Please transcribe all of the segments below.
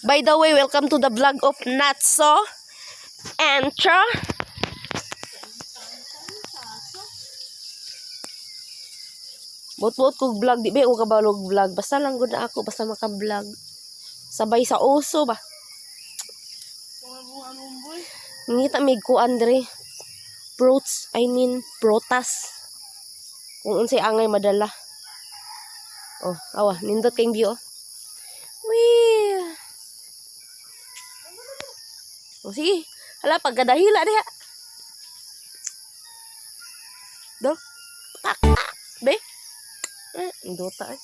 By the way, welcome to the vlog of Natso Entra. Buot-buot kog vlog, di ba ako kabalog vlog. Basta lang gud na ako, basta maka-vlog. Sabay sa uso ba. Ngita mig kuan diri. Fruits, I mean prutas. Kung unsay angay madala. Oh, awa, nindot kayong view. Oh. Wee. Oh, sige. Hala, pagkadahila diha. Do. Tak. Be. Eh, indota eh.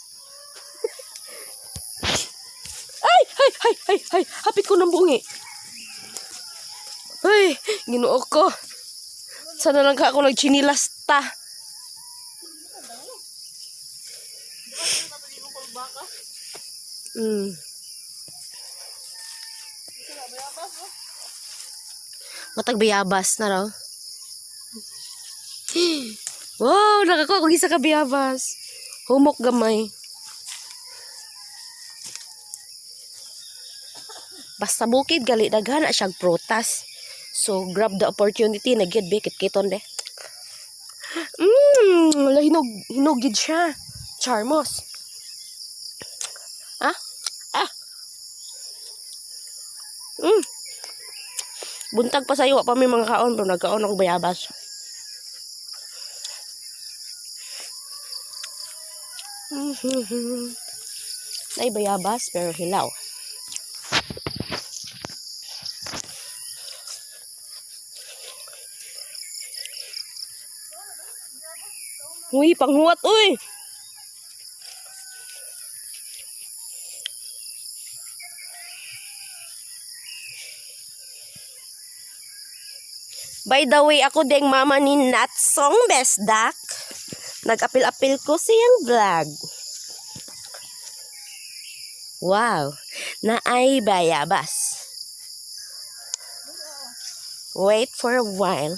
Ay, ay, ay, ay, ay. Hapit ko ng bungi. Ay, Ginoo ko. Sana lang ka ako nagchinilas ta. Matag bayabas na raw. Wow, nakakuha ko isa ka bayabas. Humok gamay. Basta bukid gali daghan na siyang prutas. So grab the opportunity na gyud bikit kiton de. Wala hinog hinog gid siya. Charmos. Ah? Ah. Buntag pa sayo, wa pa may mga kaon, pero nagkaon ako bayabas. Nay bayabas pero hilaw. Uy, panghuwat uy. By the way, ako ding mama ni Natsong Besdak. Nag-apil-apil ko siyang vlog. Wow, naay bayabas. Wait for a while.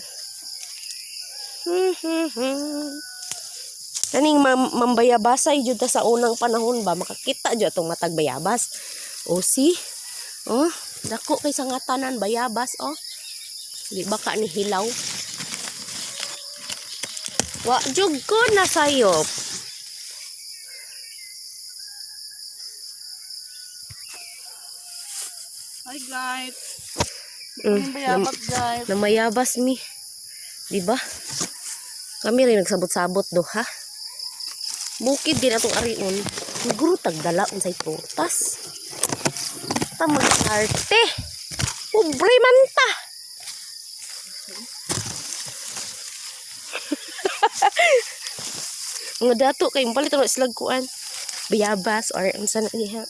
Kaning mambayabasay jud ta sa unang panahon ba makakita jud atong matag bayabas. O see? Oh, dako kay sa nga tanan bayabas oh. Di ba ka ni hilaw? Wa jud ko na sayop. Hi guys. Bayabas guys. Namayabas mi. Di ba? Kami rin nagsabot-sabot do ha. Bukid din atong arion. Siguro tagdala unsay prutas. Ta mag-arte. Pobre man ta. Mga dato kay palit ra slag kuan. Bayabas or unsa na diha.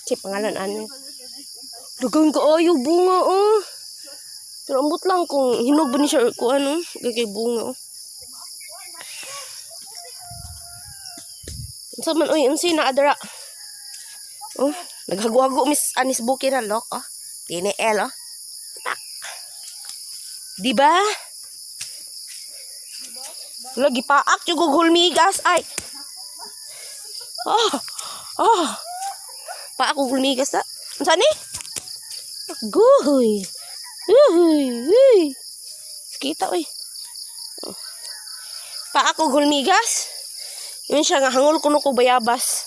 Si pangalan ano. Dugang kaayo bunga oh. Pero ambot lang kung hinog ba ni siya or kung ano. Gagay bunga oh. Unsa man oy, unsa na adara? Oh, naghago-hago miss anis buki na lok oh. TNL oh. Tak. Di ba? Lagi paak jud og hulmigas ay. Oh. Oh. Paak og hulmigas ta. Unsa ni? Guhoy. Uy, uy. Kita oy. Paak og hulmigas. Yun siya nga hangol kuno ko bayabas.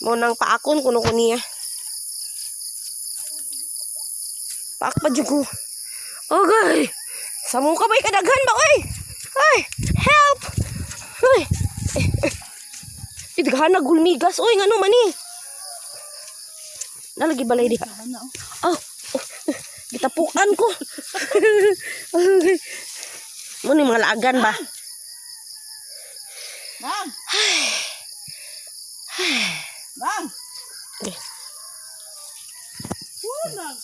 Mo nang paakon kuno ko niya. Paak pa jud ko. Okay. Sa mukha ba'y kadaghan ba oy? Ay, help. Ay. Eh, eh. Daghan na hulmigas oy ngano man ni? Nalagi balay diha. Oh, oh, gitapukan ko. Okay. Mo ni mga laagan ba? Nang. Nang. Eh. Nang.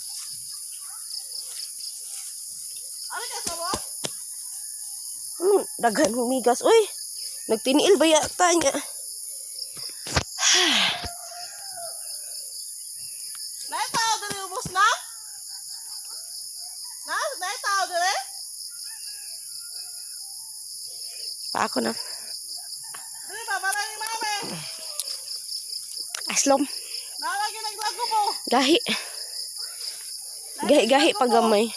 Ano ka sa ba? Ano, daghan humigas. Uy, nagtiniil ba yata niya? Nay tao diri ubos na? Na, nay tao diri? Pa ako na. Diri ba balay ni mame? Aslom. Nalagi naglago mo. Gahi. Gahi-gahi pa gamay.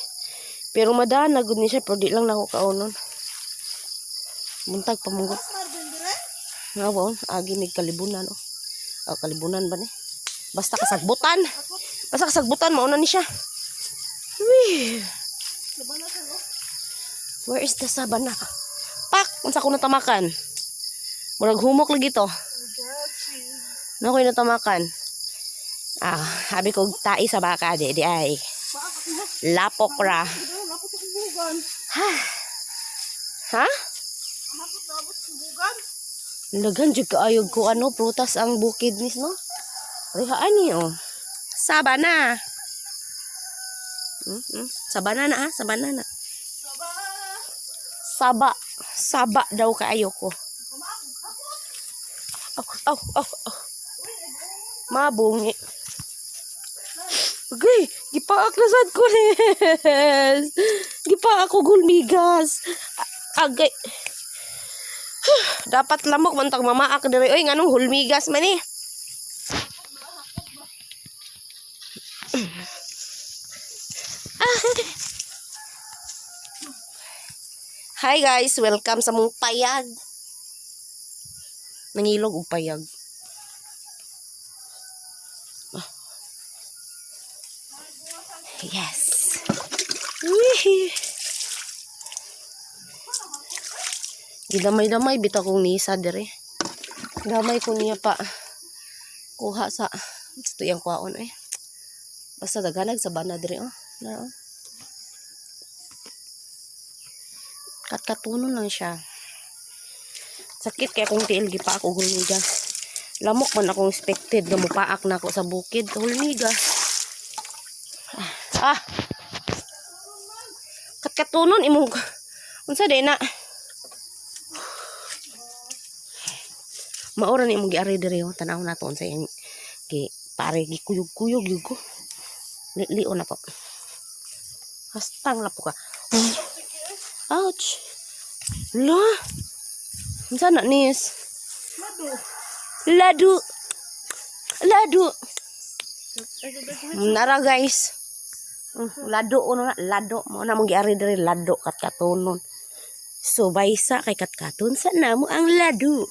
Pero madana gud ni siya pero di lang nako kaonon. Buntag pamunggot. Marvin dire? Nga ba, oh, agi mig kalibunan oh. Ah, kalibunan ba ni? Basta kasagbutan. Basta kasagbutan mauna ni siya. Wee. Sabana sa oh. Where is the sabana? Pak, unsa ko natamakan? Murag humok lagi to. Ano ko yung natamakan? Ah, habi ko tai sa baka di di ay. Lapok ra. Napot sa bugan. Ha? Napot napot sa bugan. Lagan jud kaayog ko ano prutas ang bukid nis no. Rehaan ni oh. Sabana. Sabana na ah, sabana na. Sabana. Saba. Saba daw kaayo ko. Aw, aw, aw, aw. Mabungi. Okay, gipaak na sad ko res. Gipaak ko gulmigas. Agay. Dapat lamok man tag mamaak diri. Oy, nganong hulmigas man eh. Ah. Hi guys, welcome sa mong payag. Nangilog og payag. Ah. Yes. Wee. Gidamay-damay bitaw kong nisa dire. Damay ko niya pa kuha sa sa tuyang kuhaon eh. Basta daghanag sa bana dire oh. Na, oh. Katkatuno lang siya. Sakit kay akong tiil gipa ako hulmigas. Lamok man akong expected nga mupaak na ako sa bukid hulmigas. Ah. Ah. Katkatunon imong unsa day na? Maura ni imong giari diri oh, tan-aw na to unsa iyang gi pare gikuyog-kuyog gyud ko. Lio na to. Hastang lapo ka. Ouch. La. Unsa na nis? Lado. Ladu. Ladu. Nara guys. Lado ono na lado mo na mong giari diri lado katkatonon. So baysa kay katkaton sa namo ang lado.